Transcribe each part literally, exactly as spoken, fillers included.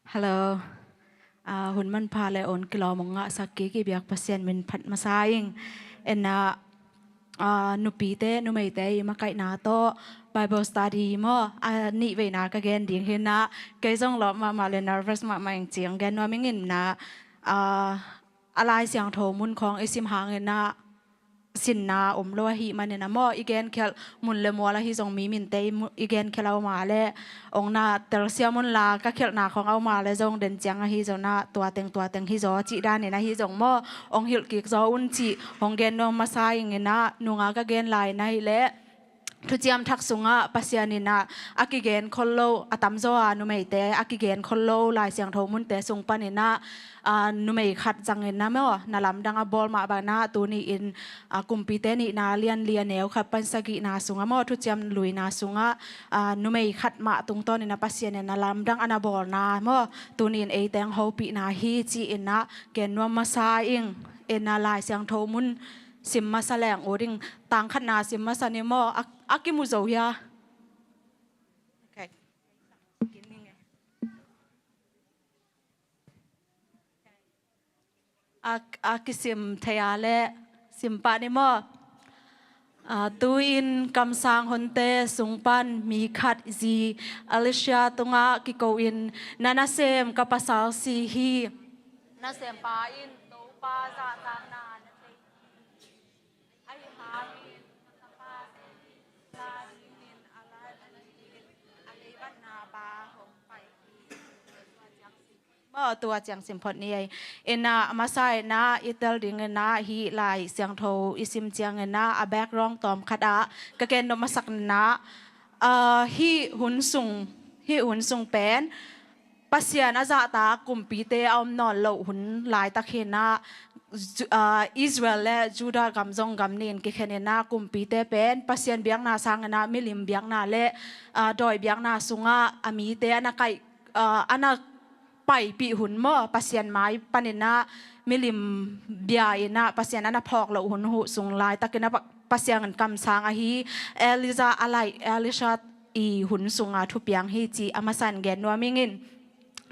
Hello. Ah, hun manpha le on kilawm hong ngahsak kik i biak Pasian min phat masa ing. Ena, ah, nupite, numeite i makaihna tawh Bible study maw, a nih veina ka gen ding hi na, kei zong lawp mahmah le nervous mahmah ing ci hong gen nuam ing. Ena, ah, a Lai Siangtho mun khawng i sim hang ena, sinna om lo ahih manin a maw, i genkhelh mun le mual ahi zong mi minte i mu-, i genkhelh a om a le, ong na telsiam un la, ka khelhna khawng a om a le zong den ciang ahi zong na, tua teng tua teng hi zaw cih danin ahi zong maw, ong hilh kik zaw un cih hong gen nuam masa ing. Ena, nunga ka gen lai na hi le, Thuciam Thak sungah Pasian in a, a kigen khol lo, a tamzaw a numeite a kigen khol lo Lai Siangtho munte sung panin a, a, numei khat zangin a maw, na lamdang a bawl mah bangin a, tuni in, a, Kumpite nihna lian li a neu khat pan sagihna sungah maw, Thuciam Luina sungah, a, numei khat mah tungtawnin a Pasian in a lamdang a na bawlna maw, tuni in eite hong hopihna hi ci-in a gen nuam masa ing. Ena, Lai Siangtho mun sim masa leng uh ding, tang khatna sim masa ni maw, a, a kimu zo hia? Okay. A, a kisim thei a le sim pah ni maw. A, tu-in kamsang honte sung pan mi khat zi Elisha tungah kiko in, na nasem ka pasal si hi. Nasempa in Topa zahtakna na thei hi. Ahi hangin ka tapate la dingin a la dingin a leibatna pa hong pai hi. Maw, tua ciang sim phot ni ei. Ena, a masa ena i tel ding ena, hih Lai Siangtho i sim ciang ena, a background tawm khat ah ka gen nop masak ena, ah, hih hun sung, hih hun sung pen Pasian a zahtak kumpite a om nawn loh hun laitak hi ena, Ju-, ah, Israel le Judah gam zong gam nih in kikhen ena, kumpite pen Pasian biakna sang ena, milim biakna le, ah, dawi biakna sungah a mite a na kaih, ah, a na paipih hun maw, Pasian mai panin a milim bia in a, Pasian a na phawk loh hun huh sung laitakin a Pa-, Pasian kamsang ahi Elijah a laih Elisha i hun sunga thupiang hi cih a masa in gen nuam ing in.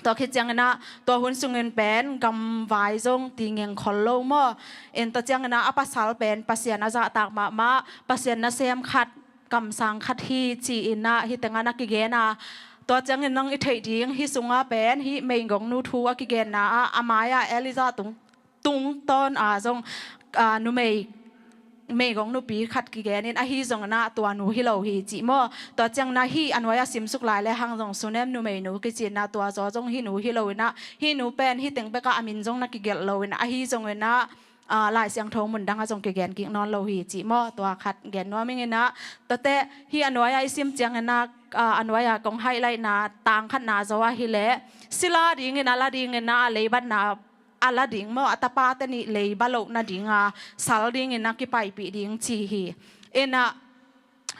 Tua khit ciangin a, tua hun sungin pen gamvai zong tingeng khol lo maw. En, tua ciangin a, a pasal pen Pasian a zahtak mahmah, Pasian nasem khat, kamsang khat hi ci-in a, hih tengah na kigen a. Tua ciangin nang i theih ding, hih sungah pen, hih meigongnu thu a kigenna ah, a mai-ah Elijah tung, tungtawn a zong, a, numei, meigong nupi khat kigen in, ahi zongin a tua nu hi lo hi cih maw. Tua ciangin a hih a nuai-ah simsuk lai le hang zong Sunem numeinu kici-in a, tua zaw zong hih nu hi lo in a, hih nu pen hih teng bekah a min zong na kigelh lo in a, ahi zongin a, a, Lai Siangtho mun dangah zong kigen kik nawn lo hi cih maw, tua khat gen nuam ing in a. Tuate hih a nuai-ah i sim ciangin a, a, a nuai-ah kong highlight-na tang khatna zaw ahi leh, sila dingin a la dingin a, a leibatna a la ding maw, a tapate nih leiba lohna dinga sal dingin a kipaipih ding ci hi. In a,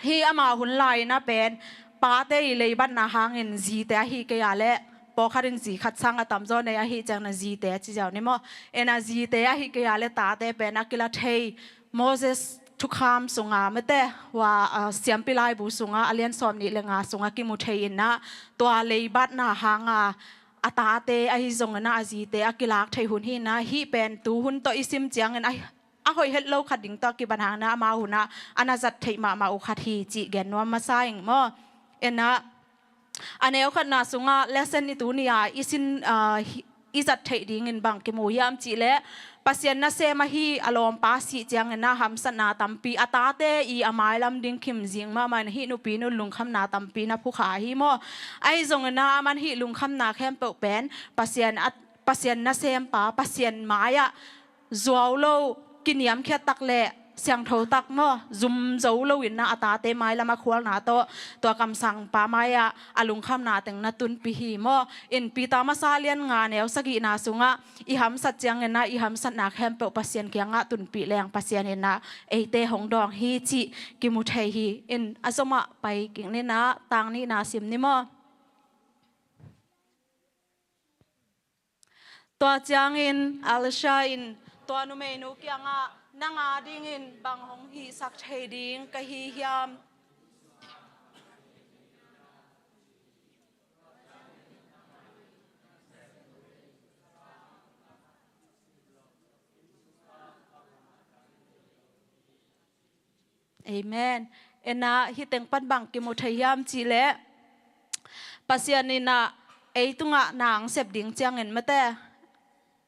hih ama hun lai-in a pen, pate i leibatna hangin zite ahi kei a leh, pawlkhat in zi khat sang a tamzaw nei ahih ciangin a zite a ci ziau ni maw. In a, zite ahi kei a leh tate pen a kila thei, Moses thukham sunga mate, hua, a, Siampi Laibu sunga, a lian sawm nih le nga sunga kimu thei in a, tua leibatna hanga a tate ahi zongin a, a zite a kilak theih hun hi in a, hih pen tu hun tawh i sim ciangin a, a hoih het lo khat ding tawh a kipan hangin a, ama hun ah a na zat theih mahmah uh khat hi cih gen nuam masa ing maw. In a, a neu khatna sungah lesson i tuni-a i sin, ah, hi, i zat theih dingin bang kimu hiam cih leh, Pasian nasem ahi a lawmpa sih ciangin a hamsatna tampi, a tate i a mailam ding khim zing mahmah in, hih nupi nu lungkhamna tampi na phukha hi maw. Ahi zongin a, aman hih lungkhamna khempeuh pen Pasian a, Pasian nasempa, Pasian mai-ah zuau lo, kiniamkhiat tak le siangtho tak maw, zum zo lo in a, a tate mailam a khualna tawh, tua kamsangpa mai-ah a lungkhamna teng na tunpih hi maw. In Peter masa lian nga neu sagihna sungah, i hamsat ciangin a, i hamsatna khempeuh Pasian kiangah tunpih leng Pasian in a eite hong dawng hi cih kimu thei hi. In a zomah pai kik ni in a, tang nihna sim ni maw. Tua ciangin Elisha in tua numeinu kiangah, nang a dingin bang hong hihsak thei ding ka hi hiam? Amen. Ena hih teng pan bang kimu thei hiam cih leh, Pasian in ah ei tungah na ang sep ding ciangin mate,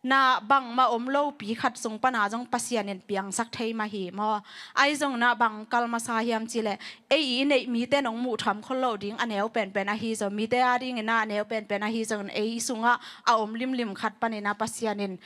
na bangmah om lopi khat sung pana zong Pasian in piangsak thei mah hi maw. Ahi zongin ah bang kal masa hiam cih leh, ei i neih mite in hong muh tham khol loh ding a neu penpen ahi zong, mite adingin ah a neu penpen ahi zongin ei sungah a om limlim khat panin ah Pasian in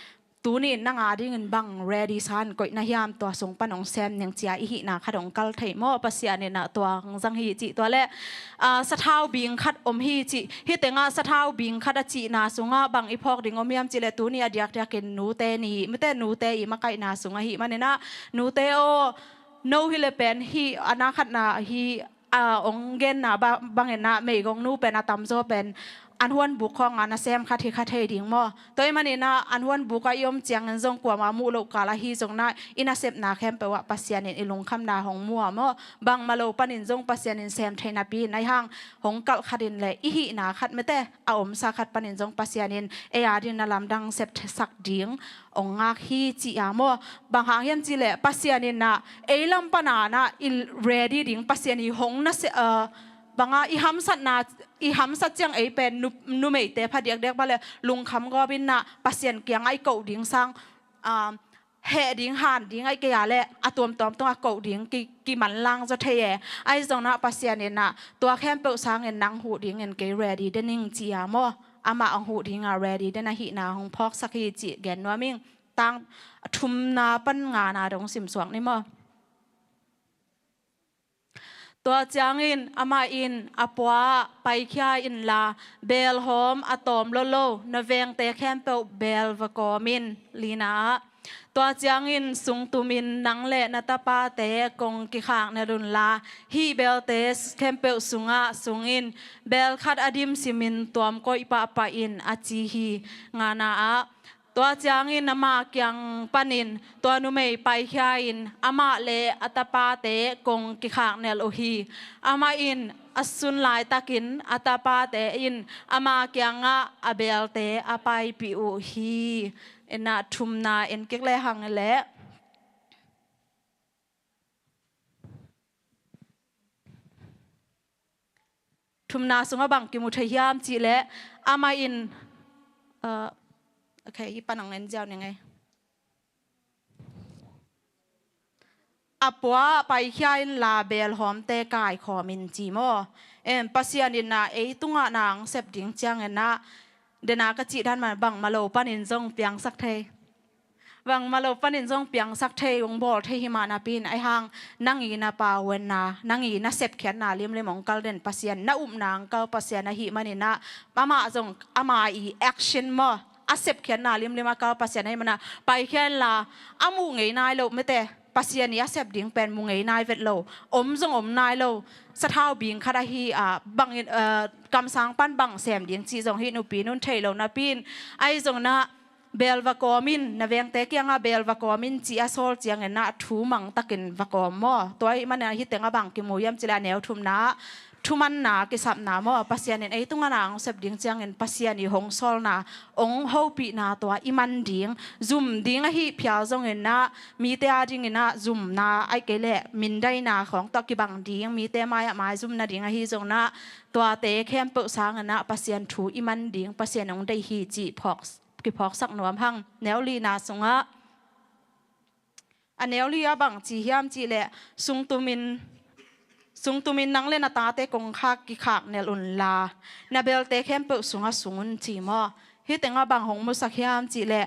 tuni in nang adingin bang ready sa in koih na hiam, tua sung pan hong sem ning ci-a i hihna khat hong kal thei maw. Pasian in ah tua hong zang hi cih, tua leh, ah, sathau bing khat om hi cih. Hih tengah sathau bing khat a cihna sungah bang i phawk ding om hiam cih leh, tuni a diakdiakin nute ni, mite nute i makaihna sung ahih manin ah, nute aw, no hi leh pen hih a na khatna hih a hong genna ba-, bangin ah meigongnu pen a tamzaw pen an huanbuk khawngah nasem khat hi kha thei ding maw. Tua ahih manin ah an huanbuk ah i om ciangin zong kuamah muh loh kal ahi zongin ah i nasepna khempeuh ah Pasian in i lungkhamna hong mu a maw. Bangmah lo panin zong Pasian in sem thei napi in, ahi hang hong kalh khat in leh i hihna khat mate a omsa khat panin zong Pasian in ei adingin na lamdang sepsak ding hong ngak hi ci-a maw. Bang hang hiam cih leh Pasian in ah ei lam pana na i ready ding, Pasian i hong na se, ah, bang a i hamsatna, i hamsat ciang ei pen nu, numeite pha diakdiak mah leh lungkham gawp in ah Pasian kiangah i koh ding sang, ah, heh ding han ding ahih kei a leh a tuamtuam tungah koh ding ki, kimanlang zaw thei e. Ahi zongin ah Pasian in ah tua khempeuh sangin nang huh dingin kei ready den ing ci-a maw. Amah hong huh dingah ready den ahihna hong phawksak hi cih gen nuam ing. Tang thumna pan ngana dong simsuak ni maw. Tua ciangin amah in a pua ah paikhia inla, beelhawm a tawm lolo na vengte khempeuh beel va kawm in, lina ah. Tua ciangin sungtumin nang le na tapate kong kikhaknel unla, hih beelte khempeuh sungah sung in, beel khat a dim simin tuam koih pahpah in, a ci hi, ngana ah. Tua ciangin ama kiang panin tua numei paikhia in amah le a tapate kong kikhaknel uh hi. Amah in a sun laitakin a tapate in ama kiangah a beelte a paipih uh hi. Ena thumna en kik lehang leh. Thumna sungah bang kimu thei hiam cih leh, amah in, uh, okay, hih pan hong en ziau ning ei. A pua ah paikhia inla beelhawmte kaikhawm in ci maw. Em, Pasian in ah ei tungah na ang sep ding ciangin ah, dena ka cih dan mah bangmah lo panin zong piangsak thei. Bangmah lo panin zong piangsak thei, hong bawl thei hi mah napi in, ahi hang nang i na pau enna, nang i na sepkhiatna limlim hong kal den Pasian, na upna hong kal Pasian ahih manin ah, amah zong ama i action maw, a sepkhiatna limlim a kal Pasian ahih manin ah, paikhia inla, a muh ngei nai lo mete, Pasian i a sep ding pen mu ngei nai vet lo, om zong om nai lo, sathau bing khat ahi a, bangin, eh, kamsang pan bang sem ding cih zong hih nupi nun theih lo napi in, ahi zongin ah, beel va kawm in, na vengte kiangah beel va kawm in ci a sawl ciangin ah thu mangtakin va kawm maw. Tua ahih manin ah hih tengah bang kimu hiam cih leh a neu thumna ah thumanna kisapna maw. Pasian in ei tungah na ang sep ding ciangin Pasian i hong sawlna, hong hopihna tua i man ding, zum ding ahi phial zongin ah, mite adingin ah zumna ahih kei leh mindaina khawng tawh kibang ding, mite mai-ah maizum nading ahi zongin ah, tuate khempeuh sangin ah Pasian thu i man ding, Pasian hong deih hi cih phawk kiphawksak nuam hang. Neu lina sungah, a neu li ah bang ci hiam cih leh, sungtumin, sungtumin nang le na tate kong khak kikhaknel unla, na beelte khempeuh sungah sung un ci maw. Hih tengah bang hong musak hiam cih leh,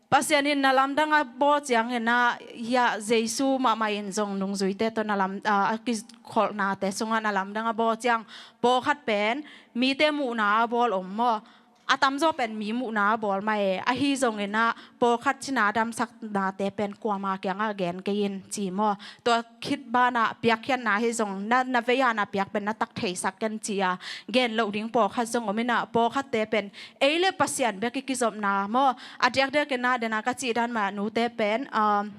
Pasian in na lamdang a bawl ciangin ah, hiah Jesu mahmah in zong nungzuite tawh na lam, ah, a kikholhnate sungah na lamdang a bawl ciang, pawlkhat pen mite muhna a bawl om maw. A tamzaw pen mi muhna a bawl mah e, ahi zongin ah pawlkhat cina damsaknate pen kuama kiangah gen kei in ci maw. Tua khit banah piakkhiatna hi zong na, na vei-a na piak pen na tak theisak ken ci-a gen loh ding pawlkhat zong om in ah, pawlkhatte pen ei le Pasian bek i kizopna maw. A diakdiak in ah dena ka cih dan mah nute pen, um,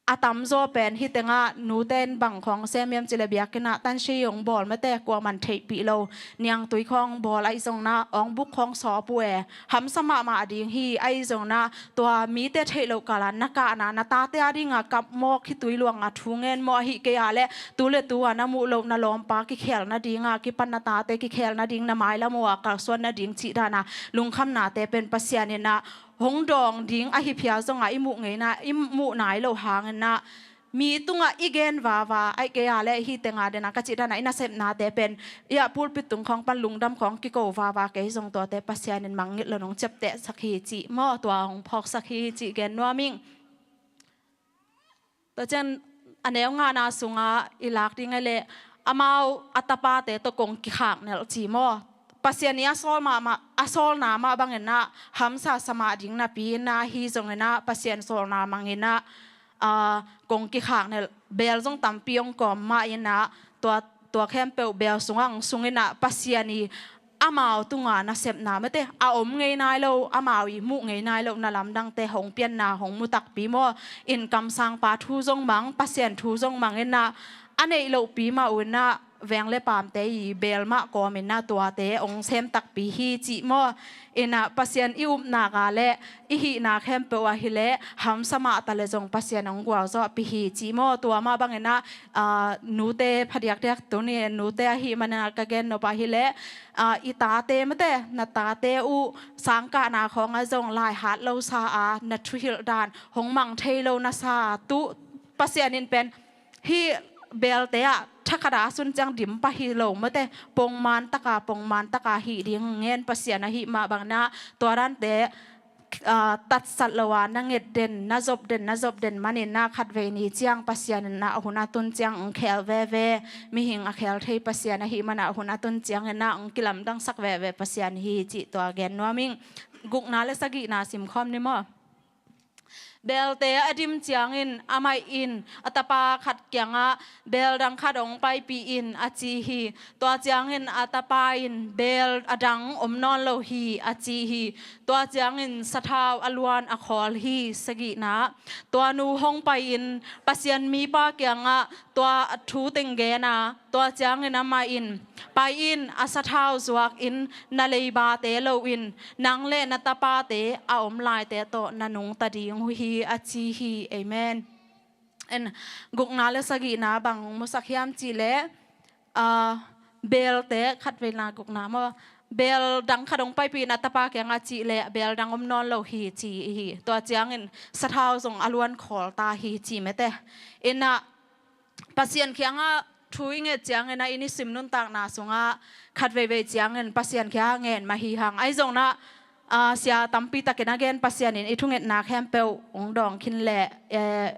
a tamzaw pen hih tengah nute in bang khawng sem hiam cih leh biakinn ah tansi hong bawl mate, kuaman theihpih lo, niangtui khawng bawl, ahi zongin ah awngbuk khawng sawp uh e, hamsa mahmah ding hi. Ahi zongin ah tua mite theih loh kal ah na kahna, na tate a ding a kap maw, khitui luang a thu ngen maw, ahih kei a leh tu le tu a na muh loh na lawmpa kikhel nading a kipan, na tate kikhel nading, na mailam uh a kalsuan nading cih dan a lungkhamnate pen Pasian in ah hong dawng ding ahi phial zong a i muh ngeina, i muh nai loh hangin ah mi tungah i gen vava, ahih kei a leh hih tengah den a ka cih dan a i nasepnate pen i ah pulpit tung khawng pan lungdam khawng kiko vava kei zong, tuate Pasian in mangngilh lo, nong ciaptehsak hi cih maw, tua hong phawksak hi cih gen nuam ing. Tua ciang a neu ngana sungah i lak ding a leh amau a tapate tawh kong kikhaknelh ci maw. Pasian i a sawl mahmah, a sawlna mah bangin ah hamsa sa mah ding napi in ah, ahi zongin ah Pasian sawlna mangin ah, aa, kong kikhaknelh, beel zong tampi hong kawm mah in ah, tua, tua khempeuh beel sungah hong sungin ah Pasian i amau tunga nasepna mate, a om ngei nai lo, amau i muh ngei nai loh na lamdangte hong pianna hong mu takpi maw. In kamsangpa thu zong mang, Pasian thu zong mang in ah, a neih lohpi mah un ah veng le paamte i beel mah kawmin ah tuate hong sem takpi hi cih maw. In ah Pasian i upna a leh i hihna khempeuh ah hi leh hamsa mah ta leh zong Pasian hong gualzawhpih hi cih maw. Tua mah bangin ah, aa, nute phadiakdiak tuni nute ahih manin ah ka gen nop ah hi leh, aa, i tate mate, na tate uh sangkahna khawng ah zong lai hat lo sa a, na thuhilh dan hong mang thei lo na sa a, tu Pasian in pen hih beelte ah thakhat a sun ciang dim pah hi lo mate, pongman taka, pongman taka hih ding ngen Pasian ahih mah bangin ah tua dante, aa, tatsat lo a na nget den, na zop den, na zop den manin ah khatvei ni ciang Pasian in ah a hun a tun ciang hong khel veve, mihing a khel thei Pasian ahih manin ah a hun a tun ciangin ah hong kilamdangsak veve Pasian hi cih tua gen nuam ing. Gukna le sagihna simkhawm ni maw. Beelte a dim ciangin amah in a tapa khat kiangah, beel dang khat hong paipih in, a ci hi. Tua ciangin a tapa in, beel a dang om nawn lo hi, a ci hi. Tua ciangin sathau a luan a khawl hi. Sagihna, tua nu hong pai-in Pasian mipa kiangah tua a thu teng gen a, tua ciangin amah in, pai in, a sathau zuak in, na leibate lo in, nang le na tapate a om laite tawh na nungta ding uh hi, a ci hi. Amen. En, gukna le sagihna bang musak hiam cih leh, aa, beelte, khatveina gukna maw, beel dang khat hong paipih in a tapa kiangah cih leh beel dang om nawn lo hi ci hi. Tua ciangin sathau zong a luan khawl ta hi ci mate. In ah Pasian kiangah thu i nget ciangin ah, i nisim nuntakna sungah khatveivei ciangin Pasian kiangah ngen mah hi hang. Ahi zongin ah, aa, sia tampi takin a gen, Pasian in i thungetna khempeuh hong dawng khin leh, eh,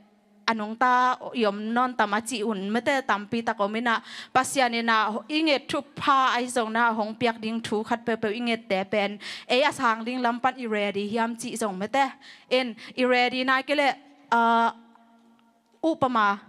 a nungta i om nawn tam a cih hun mate tampi tak om in ah, Pasian in ah i nget thupha, ahi zongin ah hong piak ding thu khat peuhpeuh i ngette pen ei a sang ding lam pan i ready hiam cih zong mate. In i ready nai kei leh, aa, upama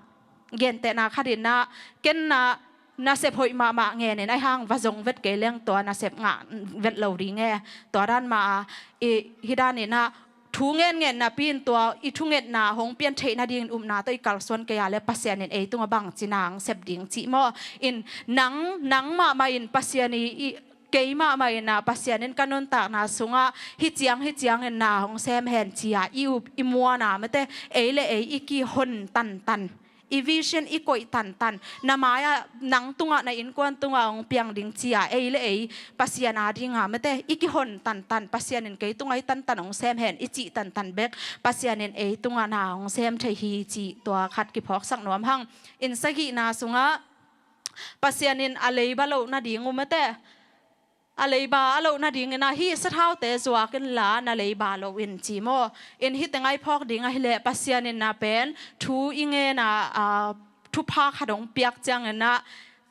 gentehna khat in ah, ken na nasep hoih mahmah ngen in, ahi hang va zong vet kei leng tua nasep ngah vet lo ding e. Tua dan mah a, i, hih dan in ah thu ngen ngen napi in tua i thungetna hong pian theih nadingin upna tawh i kalsuan kei a leh Pasian in ei tungah bangci na hong sep ding cih maw. In nang, nang mahmah in Pasian i, i kei mahmah in ah Pasian in ka nuntakna sungah hih ciang, hih ciangin na hong sem hen ci-a i up, i muan a mate, ei le ei i kihon tantan, i vision i koih tantan, na mai-ah, nang tungah, na innkuan tungah hong piang ding ci-a ei le ei Pasian a ding a mate i kihon tantan, Pasian in kei tungah hih tantan hong sem hen i cih tantan bek Pasian in ei tungah na hong sem thei hi cih tua khat kiphawksak nuam hang. In sagihna sungah Pasian in a leiba loh nading uh mate, a leiba a loh nadingin ah hih sathaute zuak inla na leiba loh in ci maw. In hih teng ah i phawk ding ahih leh Pasian in ah pen thu i ngen a, aa, thupha khat hong piak ciangin ah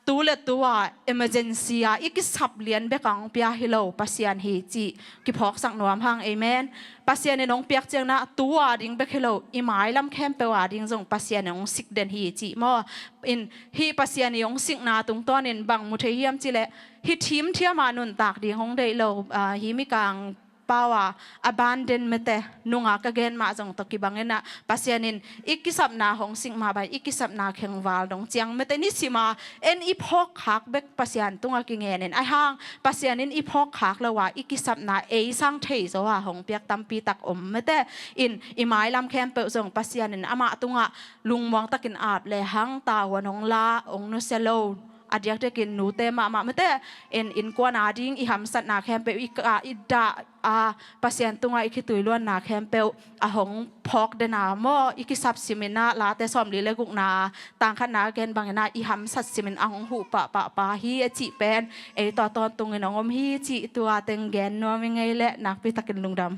tu le tu a emergency a i kisap lian bek a hong pia hi lo Pasian hi cih kiphawksak nuam hang. Amen. Pasian in hong piak ciangin ah tu a ding bek hi lo, i mailam khempeuh a ding zong Pasian in hong sik den hi cih maw. In hih Pasian i hong sikna tungtawnin bang mu thei hiam cih leh, hih thimthiam a nuntak ding hong deih lo, aa, hih mikang pau a, abandon mete nunga ka gen mah zong tawh kibang in ah, Pasian in i kisapna hong sik mah bang, i kisapna khengval dong ciang mete nisima en i phawk khak bek Pasian tungah kingen in, ahi hang Pasian in i phawk khak lo a, i kisapna ei sang thei zaw a hong piak tampi tak om mete in, i mailam khempeuh zong Pasian in amah tungah lungmuang takin ap le hang, tavuan hong la, hong nusia lo, a diakdiakin nute mahmah mete in, innkuan a ding i hamsatna khempeuh i ka, i dah a, Pasian tungah i khitui luanna khempeuh a hong phawk den a maw, i kisap simin ah, Late sawmli le gukna tang khatna gen bangin ah, i hamsat simin a hong huh pahpah pa hi a cih pen ei tawh tawntungin hong om hi cih tua teng gen nuam i ngei leh, nakpi takin lungdam.